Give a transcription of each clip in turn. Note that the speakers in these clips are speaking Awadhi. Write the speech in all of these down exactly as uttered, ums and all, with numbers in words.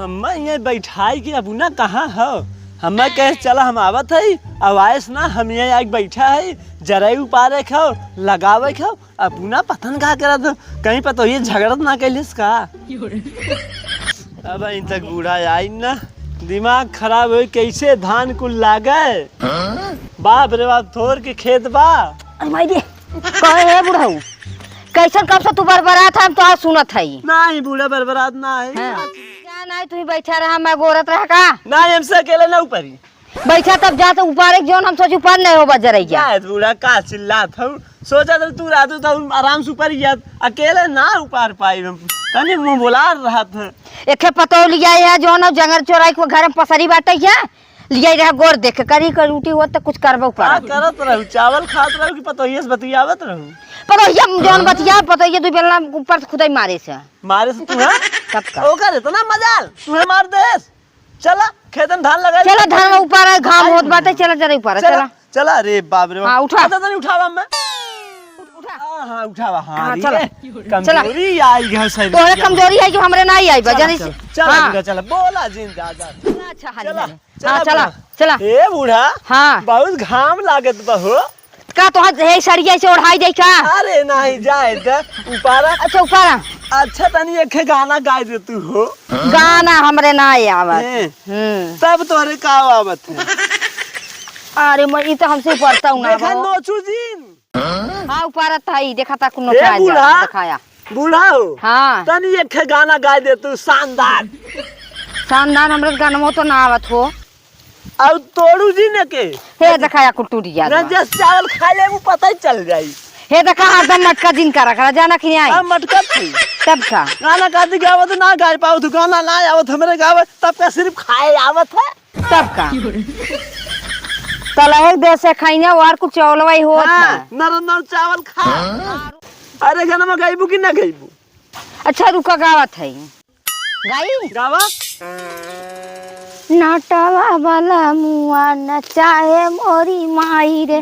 हम्मे ये बैठाई के अपुना कहाँ हो? हम्मे कहे चला हम आवत हई, अब आएस ना, हम ये आके बैठा हई, जरई उपारे खाओ, लगावे खाओ, अपुना पता न का करत हो, कहीं पतोहिए झगड़त ना कैलिस का? अब इन तक बूढ़ा आई ना, दिमाग खराब होई, कैसे धान कुल लागे? बाप रे बाप, थोर के खेत बा। अरे माई रे, कहे हे बुढ़ऊ, कैसन कब से तू बरबरात है, हम तो आज सुनत हई। नहीं बूढ़ा, बरबरात ना है। हाँ। क्या नहीं, तू ही बैठा रहा, मैं गोरत रहा का? नहीं, हमसे अकेले ना ऊपरी। बैठा तब जा तो ऊपर एक जौन हम सोची ऊपर नहीं हो बजरैया। जाए बूढ़ा, का चिल्लात हूँ? सोचा तो तू रहतू तो हम आराम से ऊपर ही जात, अकेले ना ऊपर पाई हम। तनी मुँह बोला रहत है। एखे पतोह लिया है जौन जंगल चोराई को घर में पसरी बाटे है, लिया रहा गोर देख के करी कर रोटी हो तो कुछ करबो का कर। करत रहू, चावल खात रहू कि पतोहिए से बतियावत रहू? पतोहिया जौन हाँ। बतिया, पतोहिया दू बेलना ऊपर से खुदाई मारे से। मारे से तू है? तब का? ओकर इतना मजाल, तू है मार देस। चला, खेतन धान लगा ले। चला, धान में ऊपर है, घाम आई होत बाटे, चला, चला ऊपर है, चला, चला। चला, अरे बाप रे बाप। हाँ, उठा। अच्छा, तनी उठावा मैं। उठा। हाँ, हाँ, उठावा, हाँ, हाँ, हाँ, अरे, चला। कमजोरी आई है शरीर तोहरे के। कमजोरी है कि हमरे ना आई बा, चला, जानी चला, से। चला, हाँ। बेटा, चला, बोला जिन दादा। चला, अच्छा, हाल चला, है। चला, हाँ, चला, बूढ़ा। चला। ए बूढ़ा, हाँ। बहुत घाम लागत बा हो। का तोहार हे सड़िया से ओढ़ाई जाई का? अरे नहीं, जाए दे, उपारा। अच्छा, उपारा। अच्छा, तनी एक गाना गाय दे तू हो। गाना हमरे ना आवत। ए, हम्म। तब तोहरे का आवत है? अरे, म-, ई तो हमसे ऊपरता हूँ ना देखा बाबा। नोचू जीन। हाँ, उपारत है, देखा ता कुनो ए, का बूढ़ा। दिखाया। बूढ़ा हो। हाँ। तनी एक ठे गाना गाय दे तू, शानदार। शानदार, हमरे गानवो तो ना आवत हो। अउ तोड़ू जी ने के। हे देखा, या कुल टूट गया ना, बा। जस चावल खा ले, वो पता ही चल जाई। हे देखा, हरदम मटका जिन करा करा, जाना कि नहीं? हम मटका थी। तब का? गाना का दी गावत ना गाय पावत, गाना ना आवत हमरे गावे, तब का सिर्फ खाए आवत है। तब का? तलहे देश से खाइने, और कुछ चौलवा ही होत हाँ, है। नरम नरम चावल खा। अरे, गाना में गाइबू कि ना गाइबू? अच्छा, रुका, गावत है। गाई? गावा। नाटवा वाला मुआ नचाए मोरी माई रे,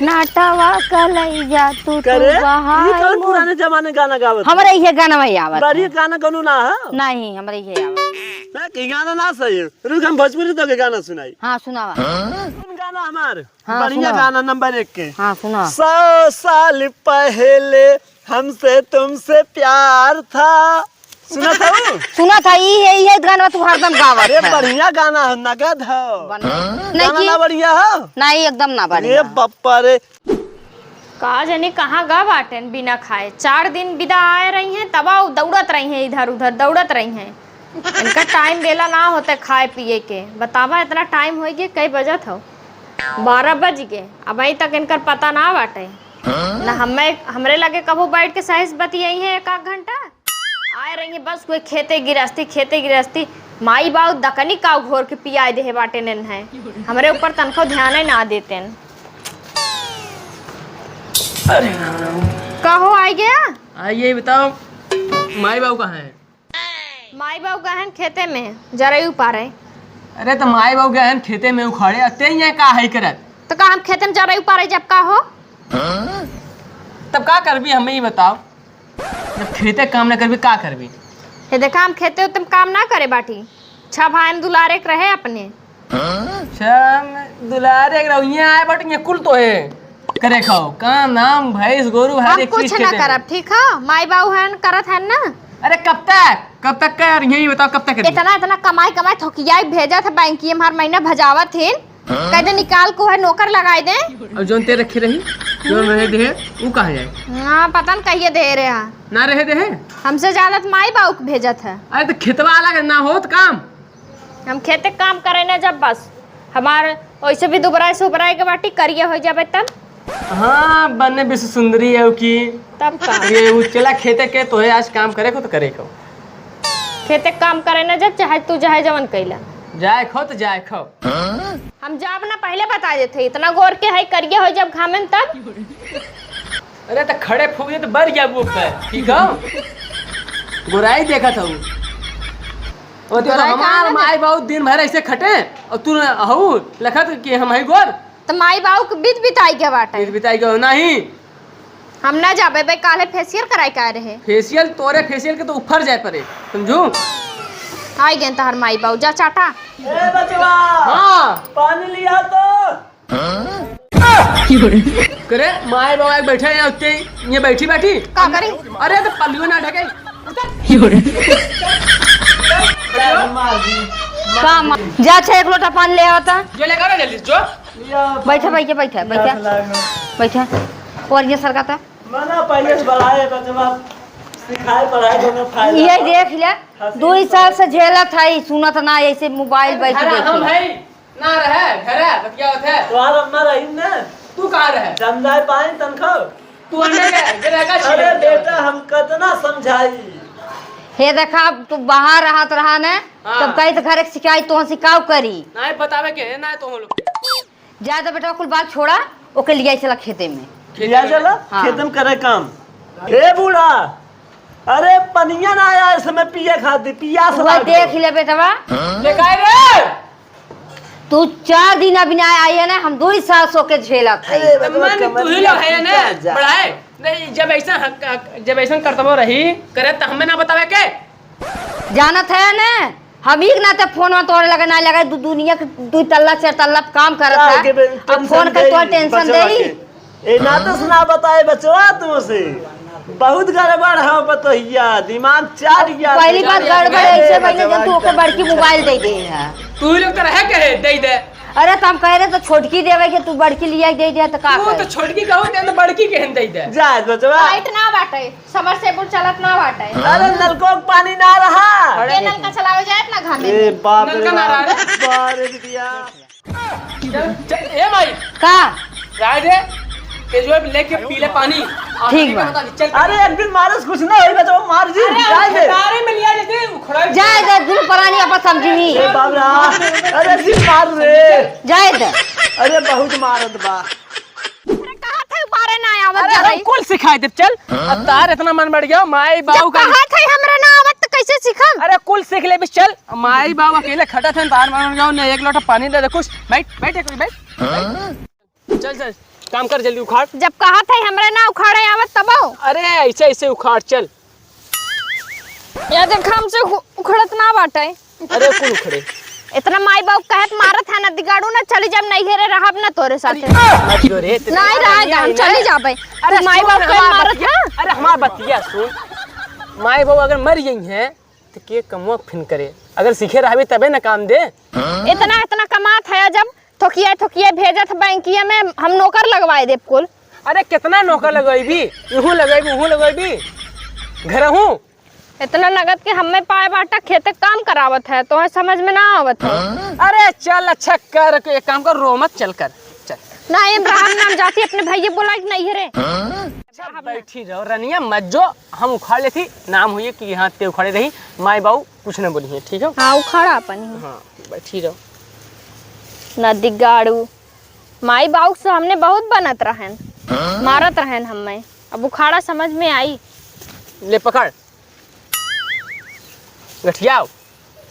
नाटवा कलैया तू तू करे? बहाए ये कौन मोर। पुराने जमाने गाना गावत है? हमरे इहे गाना में आवत बढ़िया है। गाना कौनो ना है? नहीं, हमरे इहे आवत। ना, कि गाना ना सही है। रुक, हम भोजपुरी तो के गाना सुनाई। हाँ, सुनावा। कौन गाना हमार? हाँ, बढ़िया सुनावा। गाना नंबर एक के। हाँ, सुनावा। सौ साल पहले हमसे तुमसे प्यार था। सुना था वो? सुना था, ई है, ई है गाना तू हरदम गावत अरे है। बढ़िया गाना है, नगद है। बन-, नहीं गाना की? ना बढ़िया है? नहीं, एकदम ना बढ़िया। अरे बप्पा रे। का जाने कहाँ गा बाटेन बिना खाए। चार दिन बिदा आए रही हैं, तब आओ दौड़त रही हैं इधर उधर, दौड़त रही हैं। इनका टाइम बेला ना होते खाए पिए के। बतावा, इतना टाइम हो गए, कई बजत हो? बारह बज गए, अबहीं तक इनकर पता ना बाटे। ना हमें, हमरे लगे कबो बैठ के सही से बतियाई हैं एक आध घंटा। आए रही हैं बस कोई खेते गिरस्ती, खेते गिरस्ती। माई बाऊ दकनी काऊ घोर के पियाए देहे बाटे नेन है। हमरे ऊपर तनको ध्यान ही ना देतेन। अरे राम। का हो, आई गया? आ, ये बताओ, माई बाऊ कहाँ हैं? माई बाऊ गए हैं खेते में, जरई उपारे। अरे, तो माई बाऊ गए हैं खेते में उखाड़े, आ ते यहाँ का है करत? तो का हम खेते में जरई उपारे जब का हो? तब का करबी, हमें ही बताओ, जब खेते काम ना करबी, का करबी? ये देखा, हम खेते उते में काम ना करे बाटी। छह भाई में दुलारे के रहे अपने। अच्छा, हम दुलारे के रहो, यहाँ आए बाटी, ये कुल तो है। करे खाओ, का नाम, भैंस, गोरू, हर हम एक कुछ चीज ना खेते में। करब, ठीक है? माई बाऊ हैं, करत हैं ना। अरे कब तक, कब तक कर, यही बताओ, कब तक करी? इतना, इतना कमाई, कमाई थोकिया भेजत है बैंक, ये हमार महीना भजावत हिन। कह दे निकाल को है, नौकर लगाए दे। और जौन ते रखे रही, जौन रहे दे, ऊ कहाँ जाए? हाँ, पता न कहिए दे रहे हैं। ना रहे दे? हमसे ज्यादा तो माई बाऊ के भेजत है। अरे तो खेतवा अलग ना होत काम। हम खेते काम करे ना जब बस। हमार वैसे भी दुबराए सुबराए के बाटी करिए हो जाबे तब। हाँ, बने विश्व सुंदरी है की। तब का? ये उचला खेते के तो है, आज काम करे को तो करे को। खेते काम करे ना जब, चाहे तू चाहे जवन कैला। जाए खो तो जाए खो। हम जाब ना, पहले बता देते, इतना गोर के है, करिए हो जब घामे में तब। अरे तो खड़े फूक दे तो बर गया वो पे, ठीक हो? गोराई देखत हूँ। वो तो गोराई हमार कहाँ है? माई बाबू दिन भर ऐसे खटे और तू हऊ लखत कि हम है गोर। तो माई बाबू के बीत बिताई गया बाटे। बीत बिताई गया नहीं। हम ना जाबे बे, काले फेशियल कराए के आए रहे। फेशियल तोरे फेशियल के तो ऊपर जाए पड़े, समझू? आई गए तहर माई बाऊ, जा चाटा। ए बचवा, हाँ। पानी लिया तो। करे, माई बाऊ आके बैठे हैं, उत्ते ये बैठी बैठी। का करी? अरे तो पल्लू ना ढके। का माँ? जा छे, एक लोटा पानी ले आवता। जो लेकर आ जल्दी, जो। बैठा, बैठा, बैठा, बैठा। प्यास लागल। बैठा। और ये सरका था? मना पहले से बढ़ाए, बचवा सिखाए पढ़ाए दोनों फायदा। ये देख ले, दो साल से झेलत है, सुनत ना, ऐसे मोबाइल बैठ घर बैठ। हम है, ना रहे, घर है, बतियावत है। तोहार अम्मा रही ना। तू कहाँ रहे? जब जाए पाए तनखा। तू अंडे के, के रहेगा अरे छीले के। बेटा, हम कितना समझाई। हे देखा, तू बाहर रहत रहा ने, हाँ। तब कही तो घर के शिकायत तो सिखाओ करी। नहीं बतावे के है, ना तो हम लोग। जाए तो बेटा, कुल बात छोड़ा, ओके लिया चला खेते में। लिया चला? हाँ। खेते में करे काम। हे बूढ़ा, अरे पनिया ना आया इस समय पिए खातिर, पियास वो लाग देख गई। ले बेटवा। ले काहे रे? तू चार दिन अभी ना आई है ना, हम दो ही सास होके झेलत है। अरे तो बचवा, मन कमर तू ही लो है ना, जा। बढ़ाए। नहीं, जब ऐसा हक-, हक-, जब ऐसा करतबो रही, करे तो हमें ना बतावे के? जानत है ना, हम एक नाते फोन में तोरे लगे ना लगे, दु-, दुनिया के दु तल्ला, चार तल्ला काम करत है। काहे के बे-, अब फोन कर तोरे tension दे। ए, ना तो सुना बताए बचवा तुमसे। बहुत गड़बड़ है बतोहिया, दिमाग चाट गया। पहली बात गड़बड़ है, ऐसे बने जब तू ओके बड़की मोबाइल दे दे है। तू ही लोग तो रहे कहे, दे दे। अरे तो हम कह रहे तो छोटकी देवे के, तू बड़की लिया के दे दे तो का तू तो करे? छोटकी कहू दे तो बड़की के हम दे दे। जा बचवा। लाइट ना बाटे, समरसेबुल चलत ना बाटे। अरे नलको के पानी ना रहा। ये नलका चलावे जाए ना घामे ए में। बाप रे नलका ना रहा बाप। रे। बाप रे बिटिया। चल, चल, ए माई। का? जाए दे, तेजवा लेके पी ले पानी। ठीक बा। चल। अरे, एक दिन मारस कुछ ना होई, बचाओ, मार जी, अरे, जाए दे। उखाड़े में लिया जैसे उखड़ा जाए दे, दुनू परानी आपस समझी। ए बाबरा, अरे, जी मार रे। जाए दे। अरे, बहुत मारत बा। अरे, कहा था बारे ना आवत अरे, जा हम रही। कुल सिखाए देब, चल। अब तार इतना मन बढ़ गया, माई जब बाऊ का कहा था हमरा ना आवत तो कैसे सीखब? अरे, कुल सीख ले, चल। माई बाप अकेले खटत हैं, तार मारन जाओ ने, एक लोटा पानी दे दे कुछ। बैठ, बैठ, एक बैठ। हाँ? चल, चल, काम कर, जल्दी उखाड़। जब कहा था हमरा ना उखाड़े आवत तबो। अरे, ऐसे, ऐसे उखाड़, चल। या देख, हमसे उ-, उखड़त ना बाटे। अरे, कुल उखड़े। इतना माई बाप कहत मारत है ना, दिगाड़ू ना, चली जाब नैहरे, रहब ना तोरे साथे। मत जो रे, तेरे नहीं यार, रहा नहीं जा, हम आई चली ना। जाबे। अरे, तू माई सुन बाप के हमार मारत बतिया। है। अरे, हमार बतिया सुन। माई बाप अगर मर गई हैं, तो के कमवा फिन करे? अगर सीखे रहबे तबे न काम दे। इतना, इतना कमात है, जब थोकिया, थोकिया भेजत बैंकिया में, हम नौकर लगवाए देब कुल। अरे, कितना नौकर लगवाईबी? इहू लगवाईबी, उहू लगवाईबी, घरहू। इतना नगद के हमें पाए बाटा, खेते काम करावत है, तो समझ में ना आवत है। अरे, चल, अच्छा कर, एक काम कर, रो मत, चल कर, चल। ना, एम राम नाम जाती अपने भैया बोला कि नहीं है रे। अच्छा, बैठी रहो रनिया, मत जो, हम उखाड़ लेती, नाम हुई कि यहाँ ते उखाड़े रही, माई बाऊ कुछ न बोली है, ठीक है? हाँ, उखाड़ा अपन ही। हाँ, बैठी रहो। नदी गाड़ू, माई बाऊ से हमने बहुत बनत रहन, मारत रहन हमें, अब उखाड़ा समझ में आई। ले पकड़, गठियाओ।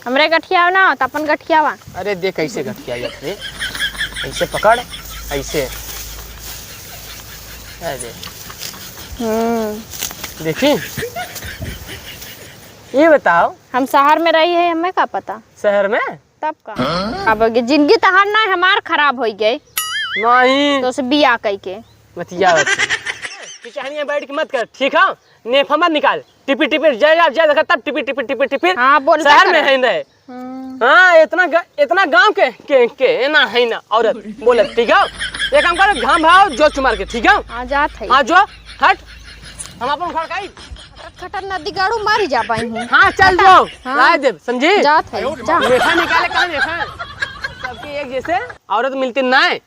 हमरे गठियावा ना हो, त अपन गठियावा। अरे देख, ऐसे गठिया जात रे। ऐसे पकड़, ऐसे। अरे। हम्म। देखी? ये बताओ। हम शहर में रही है, हमें का पता? शहर में? तब का? अब ये जिंदगी तहार ना, हमार खराब हो गई। नहीं। तो से बिया कई के। मतिया होती। कि चाहनी है बैठ के मत कर, ठीक है? नेफा मत निकाल। टिपिर टिपिर, जय जा, जय देखा, तब टिपिर टिपिर, टिपिर टिपिर। हाँ, बोलता शहर में करो। है ना। हम्म। हाँ, इतना ग-, इतना गांव के, के, के ना है ना औरत बोलत, ठीक है? एक काम करो, घाम भाव जो चुमार के, ठीक है? हाँ, जात है। हाँ, जो, हट, हम अपन घर का ही। खटर नदी गाड़ू मारी जा पाई हूँ। हाँ, चल जाओ, हाँ। लाए देब, समझी? जात है, जा। नेफा निकाले कहाँ नेफा? सबके एक जैसे औरत मिलती ना है।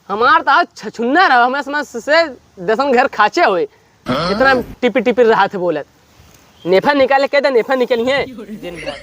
हमार तो आज छछुन्ना रहो, हमें समझ से दसन घर खाचे होए। इतना टिपी टिपी रहा थे बोलत। नेफा निकाले, कह दे नेफा निकली है। दिन भर।